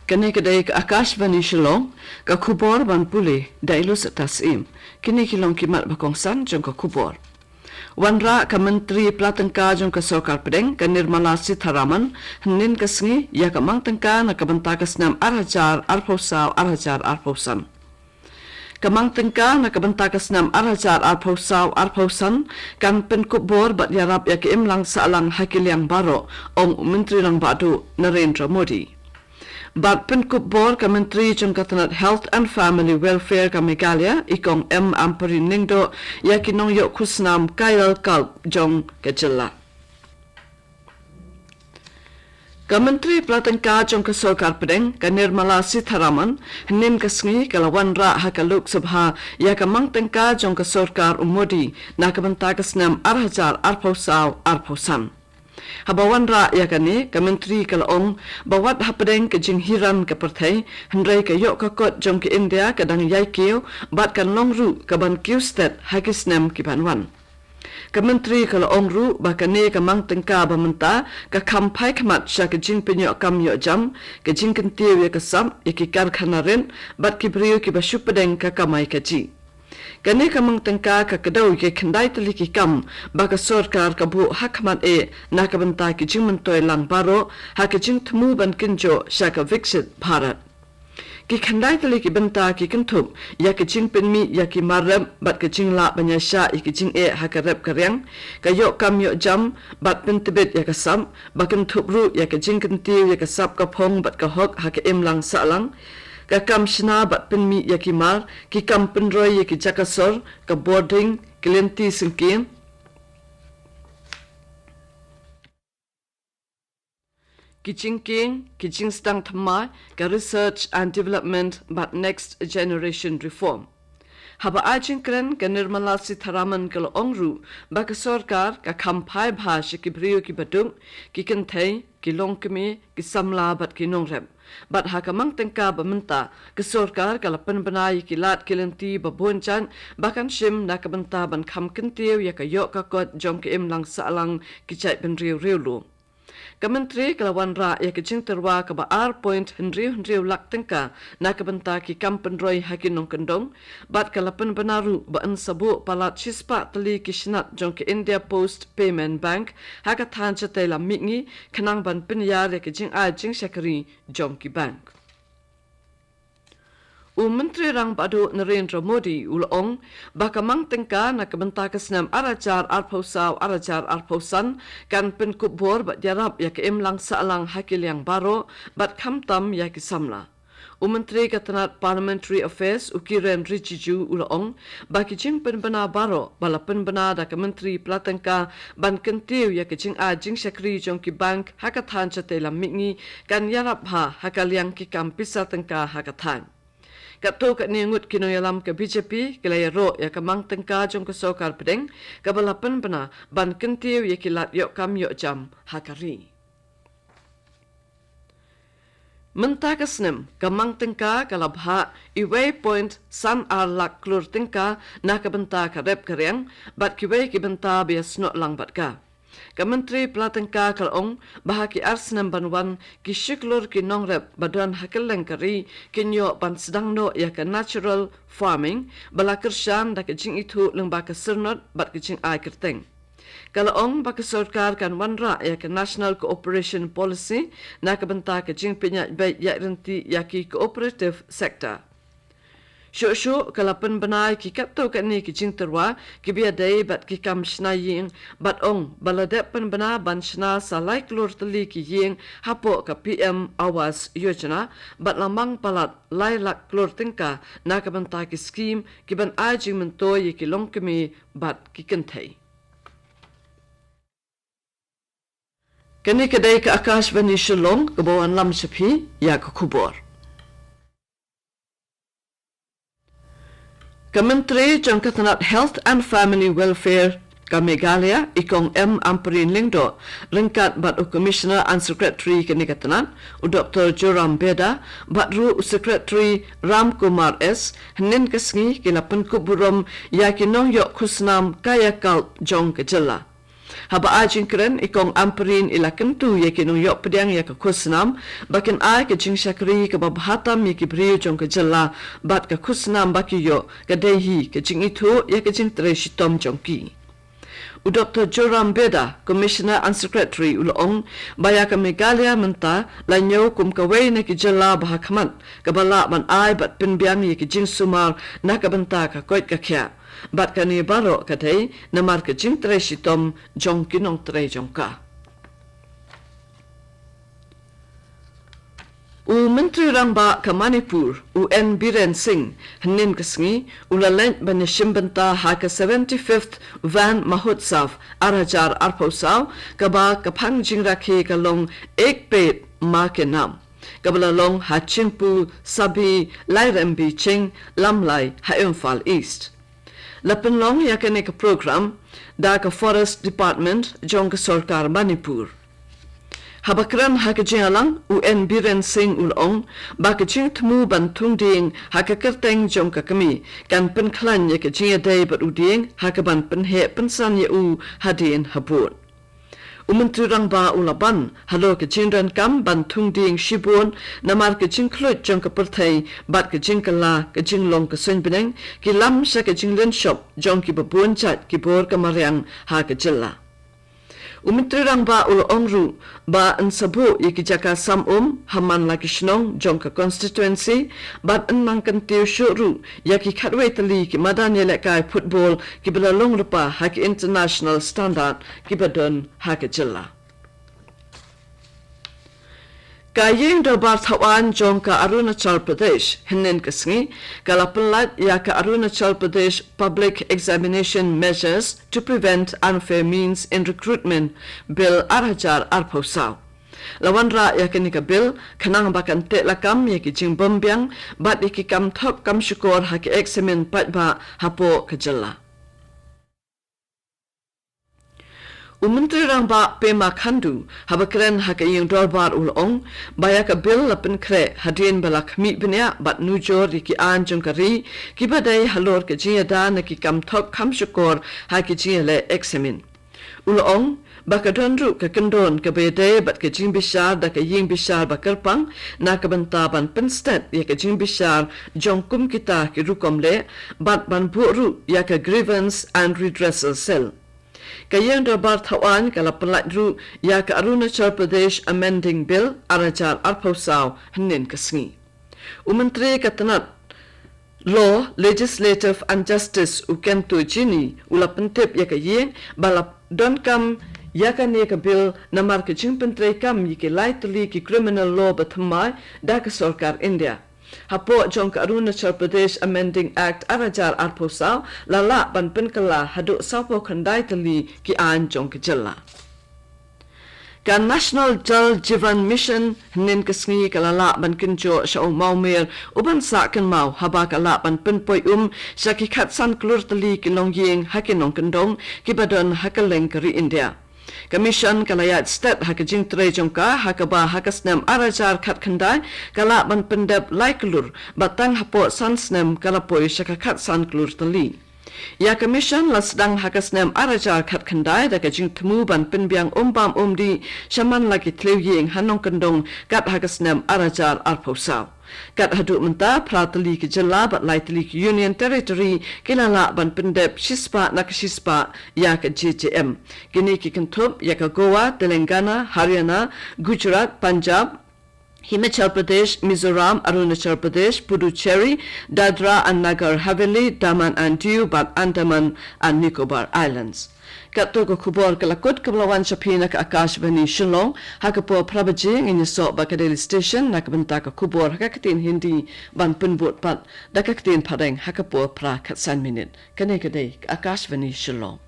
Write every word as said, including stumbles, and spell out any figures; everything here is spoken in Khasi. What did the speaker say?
Kane ka dei ka Akashvani Shillong, ka khubor ban pule da i Lucy Tasim. Kine ki long ki mat ba kongsan jong ka khubor. Wanrah ka Myntri Pla Tyngka jong ka Sorkar Pdeng, ka Nirmala Sitharaman, hynnin ka sngi, ïa ka mang tyngka na ka bynta ka snem ar hajar arphew saw, ar hajar arphew san. Ka mang tyngka na ka bynta ka snem ar hajar arphew saw, arphew san, kan pynkup bor bad ïarap ïa ka imlang sahlang ha ki liang baroh, ong u Myntri Rangbah Duh Narendra Modi. Bad pynkup bor ka Myntri jong ka tnat Health and Family Welfare ka Meghalaya, i Kong M Ampareen Lyngdoh, ïa ki nongïoh khusnam kayakalp jong ka jylla. Ka Myntri Pla Tyngka jong ka Sorkar Pdeng, ka Nirmala Sitharaman, hynnin ka sngi ka la wanrah ha ka Lok Sabha ïa ka mang tyngka jong ka sorkar u Modi na ka bynta ka snem ar hajar arphew saw, arphew san. Haba wanrah ïa kane, ka Myntri ka la ong ba wat hapdeng ka jinghiran ka pyrthei, hynrei ka ïoh ka kot jong ka India ka dang ïai kiew, bad kan long ruh kaban kiew stet ha ki snem ki ban wan. Ka Myntri ka la ong ruh ba kane ka mang tyngka ba mynta ka kham phai khmat sha ka jingpynïoh kam ïoh jam, ka jingkyntiew ïa ka sap, ïa ki karkhana rit, bad ki briew kiba shu pdeng ka kamai kajih. Kane ka mang tyngka ka kdew ïa ki khyndai tylli ki kam ba ka sorkar ka buh ha khmat eh na ka bynta ki jingmyntoi lang baroh ha ka jingthmu ban kynjoh sha ka Viksit Bharat. Ki khyndai tylli ki bynta ki kynthup ïa ka jingpynmih ïa ki mar rep bad ka jinglah ban ïaishah ïa ki jingeh ha ka rep ka riang, ka ïoh kam ïoh jam bad pyntbit ïa ka sap, ba kynthup ruh ïa ka jingkyntiew ïa ka sap ka phong bad ka hok ha ka imlang sahlang, ka kam shna bad pynmih ïa ki mar, ki kam pynroi ïa ki jaka sor, ka bording, ki lynti syngkien, ki jingkieng, ki jingsdang thymmai, ka research and development bad next generation reform. Haba ai jingkren, ka Nirmala Sitharaman ka la ong ruh ba ka sorkar ka kham phai bha sha ki briew kiba duk, ki kynthei, ki longkmie, ki samla bad ki nongrep. Bad ha ka mang tyngka ba mynta, ka sorkar ka la pynbna ïa ki lad ki lynti ba bun jait ba kan shim na ka bynta ban kham kyntiew ïa ka ïoh ka kot jong ka imlang sahlang ki jaitbynriew riewlum. Ka Myntri ka la wanrah ïa ka jingtyrwa kaba ar point hynriew hynriew lak tyngka na ka bynta ki kam pynroi ha ki nongkyndong, bad ka la pynbna ruh ba yn sa buh palat shispah tylli ki shnat jong ka India Post Payment Bank ha ka thaiñ shatei lam mihngi, khnang ban pynïar ïa ka jingai jingshakri jong ki bank. U Myntri Rangbah Duh Narendra Modi u la ong ba ka mang tyngka na ka bynta ka snem ar hajar arphew saw, ar hajar arphew san kan pynkup bor bad ïarap ïa ka imlang sahlang ha ki liang baroh, bad khamtam ïa ki samla. U Myntri ka tnat Parliamentary Affairs, u Kiren Rijiju, u la ong ba ki jingpynbna baroh ba la pynbna da ka Myntri Pla Tyngka ban kyntiew ïa ka jingai jingshakri jong ki bank ha ka thaiñ shatei lam mihngi kan ïarap bha ha ka liang ki kam pisa tyngka ha ka thaiñ. Katto katne ngut ki nongïalam ka B J P ki la ïaroh ïa ka mang tyngka jong ka sorkar pdeng kaba la pynbna ban kyntiew ïa ki lad ïoh kam ïoh jam ha ka ri. Mynta ka snem, ka mang tyngka ka la bhah iwei point san ar lak klur tyngka na ka bynta ka rep ka riang, bad kiwei ki bynta ba ïasnoh lang bad ka. Ka Myntri Pla Tyngka ka la ong ba ha ki ar snem ban wan, ki shi klur ki nongrep ba don ha kylleng ka ri kin ïoh ban sdang noh ïa ka natural farming ba la kyrshan da ka jingithuh lyngba ka syrnod bad ka jingai kyrteng. Ka la ong ba ka sorkar kan wanrah ïa ka National Cooperation Policy na ka bynta ka jingpynïaid beit ïaid ryntih ïa ki cooperative sector. Shuh shuh ka la pynbna ïa ki katto katne ki jingtyrwa kiba ïadei bad ki kam shna ïing, bad ong ba la dep pynbna ban shna sa lai klur tylli ki ïing hapoh ka P M Awas Yojana, bad la mang palat lai lak klur tyngka na ka bynta ki skhim kiban ai jingmyntoi ïa ki longkmie bad ki kynthei. Kane ka dei ka Akashvani Shillong kaba wanlam sha phi ïa ka khubor. Ka Myntri jong ka tnat Health and Family Welfare ka Meghalaya, i Kong M Ampareen Lyngdoh, ryngkat bad u Commissioner and Secretary kane ka tnat, u Doktor Joram Beda, bad ruh u Secretary Ram Kumar S, hynnin ka sngi ki la pynkup burom ïa ki nongïoh khusnam kayakalp jong ka jylla. Haba ai jingkren, i Kong Ampareen i la kyntu ïa ki nongïoh pdiang ïa ka khusnam ba kin ai ka jingshakri kaba bha tam ïa ki briew jong ka jylla bad ka khusnam ba ki ïoh ka dei hi ka jingithuh ïa ka jingtrei shitom jong ki. U Doktor Joram Beda, Commissioner and Secretary, u la ong ba ïa ka Meghalaya mynta la ñiew kum kawei na ki jylla ba ha khmat kaba lah ban ai bad pynbiang ïa ki jingsumar na ka bynta ka koit ka khiah. Bad kane baroh ka dei namar ka jingtrei shitom jong ki nongtrei jong ka. U Myntri Rangbah ka Manipur, u N Biren Singh, hynnin ka sngi u la leit ban ïashim bynta ha ka seventy-fifth Van Mahotsav ar hajar arphew saw, kaba ka phang jingrakhe ka long Ek Ped Maa Ke Naam, kaba la long ha Chingpu Sabi Lairembi Ching Lamlai ha Imphal East. La pynlong ïa kane ka program da ka Forest Department jong ka sorkar Manipur. Haba kren ha ka jingïalang, u N Biren Singh u la ong ba ka jingthmu ban thung dieng ha ka kyrteng jong ka kmie kan pynkhlaiñ ïa ka jingïadei bad u dieng ha kaban pynheh pynsan ïa u hadien habud. U Myntri Rangbah u la ban halor ka jingdonkam ban thung dieng shibun namar ka jingkhluit jong ka pyrthei bad ka jingkylla ka jinglong ka suiñ bneng ki lam sha ka jinglynshop jong kiba bun jait ki bor ka mariang ha ka jylla. U Myntri Rangbah u la ong ruh ba yn sa buh ïa ki jaka sam um ha man la ki shnong jong ka constituency bad yn nang kyntiew shuh ruh ïa ki khatwei tylli ki madan ïalehkai football kiba la long lypa ha ki international standard kiba don ha ka jylla. Ka Ïing Dorbar Thawaiñ jong ka Arunachal Pradesh hynnin ka sngi ka la pynlait ïa ka Arunachal Pradesh Public Examination Measures to Prevent Unfair Means in Recruitment Bill ar hajar arphew saw. La wanrah ïa kane ka bill khnang ba kan teh lakam ïa ki jingbymbiang bad ïa ki kam thok kam shukor ha ki eksamin paidbah hapoh ka jylla. U Myntri Rangbah Pema Khandu haba kren ha ka Ïing Dorbar u la ong ba ïa ka bill la pynkhreh hadien ba la khmih bniah bad nujor ïa ki aiñ jong ka ri kiba dei halor ka jingïada na ki kam thok kam shukor ha ki jingïaleh eksamin. U la ong ba ka don ruh ka kyndon kaba ïadei bad ka jingbishar da ka ïing bishar ba kyrpang na ka bynta ban pynstet ïa ka jingbishar jong kum kita ki rukom leh bad ban buh ruh ïa ka Grievance and Redressal Cell. Ka Ïing Dorbar Thawaiñ ka la pynlait ruh ïa ka Arunachal Pradesh Amending Bill ar hajar arphew saw hynnin ka sngi. U Myntri ka tnat Law, Legislative and Justice, u Kento Jini, u la pyntip ïa ka ïing ba la donkam ïa kane ka bill namar ka jingpyntreikam ïa ki lai tylli ki criminal law ba thymmai da ka sorkar India. Hapoh jong ka Arunachal Pradesh Amending Act ar hajar arphew saw la lah ban pynkylla haduh sawphew khyndai tylli ki aiñ jong ka jylla. Ka National Jal Jeevan Mission hynnin ka sngi ka la lah ban kynjoh sha u mawmer u ban sah kynmaw haba ka lah ban pynpoi um sha ki khatsan klur tylli ki longïing ha ki nongkyndong kiba don ha kylleng ka ri India. Ka mission ka la ïaid stet ha ka jingtrei jong ka ha kaba ha ka snem ar hajar khatkhyndai ka lah ban pyndep lai klur bad tang hapoh san snem ka la poi sha ka khatsan klur tylli. Ïa ka mission la sdang ha ka snem ar hajar khatkhyndai da ka jingthmu ban pynbiang um bam um dih sha man la ki thliew ïing ha nongkyndong kat ha ka snem ar hajar arphew saw. Kat haduh mynta phra tylli ki jylla bad lai tylli ki Union Territory ki la lah ban pyndep shispah na ka shispah ïa ka J J M. Kine ki kynthup ïa ka Goa, Telangana, Haryana, Gujarat, Punjab, Himachal Pradesh, Mizoram, Arunachal Pradesh, Puducherry, Dadra and Nagar Haveli, Daman and Diu bad Andaman and Nicobar Islands. Katto ka khubor ka la kut kaba la wan sha phi na ka Akashvani Shillong. Ha ka por phra baje ngin ïasoh bad ka Delhi Station na ka bynta ka khubor ha ka ktien Hindi ban pynbud pat da ka ktien Phareng ha ka por phra khatsan minit. Kane ka dei ka Akashvani Shillong.